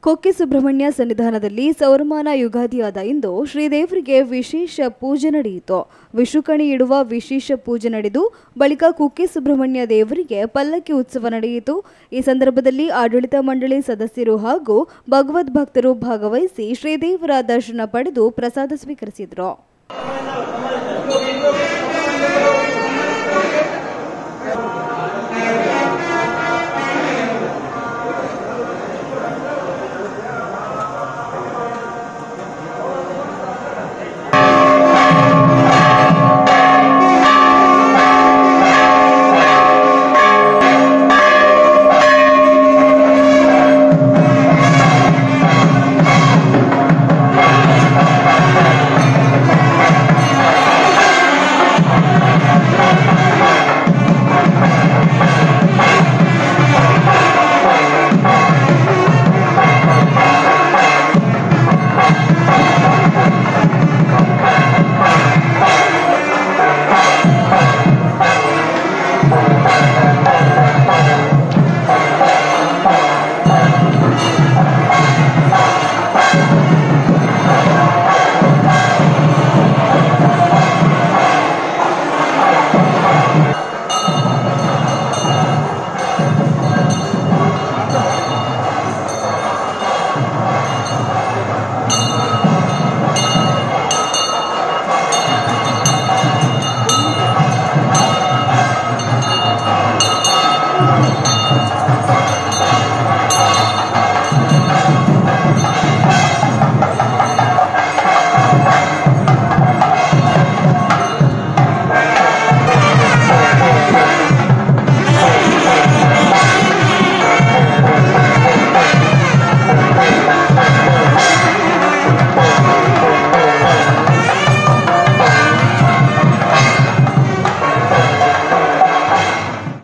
ಕುಕ್ಕೆ ಸುಬ್ರಹ್ಮಣ್ಯ ಸನ್ನಿಧಾನದಲ್ಲಿ ಸೌರಮಾನ ಯುಗಾದಿಯಾದ ಇಂದು ಶ್ರೀದೇವರಿಗೆ ವಿಶೇಷ ಪೂಜೆ ನಡೆಯಿತು. ವಿಷುಕಣಿ ಇಡುವ ವಿಶೇಷ ಪೂಜೆ ನಡೆದು ಬಳಿಕ ಕುಕ್ಕೆ ಸುಬ್ರಹ್ಮಣ್ಯ ದೇವರಿಗೆ ಪಲ್ಲಕ್ಕಿ ಉತ್ಸವ ನಡೆಯಿತು. ಈ ಸಂದರ್ಭದಲ್ಲಿ ಆಡಳಿತ ಮಂಡಳಿ ಸದಸ್ಯರು ಹಾಗೂ ಭಗವದ್ ಭಕ್ತರು ಭಾಗವಹಿಸಿ ಶ್ರೀದೇವರ ದರ್ಶನ ಪಡೆದು ಪ್ರಸಾದ ಸ್ವೀಕರಿಸಿದರು.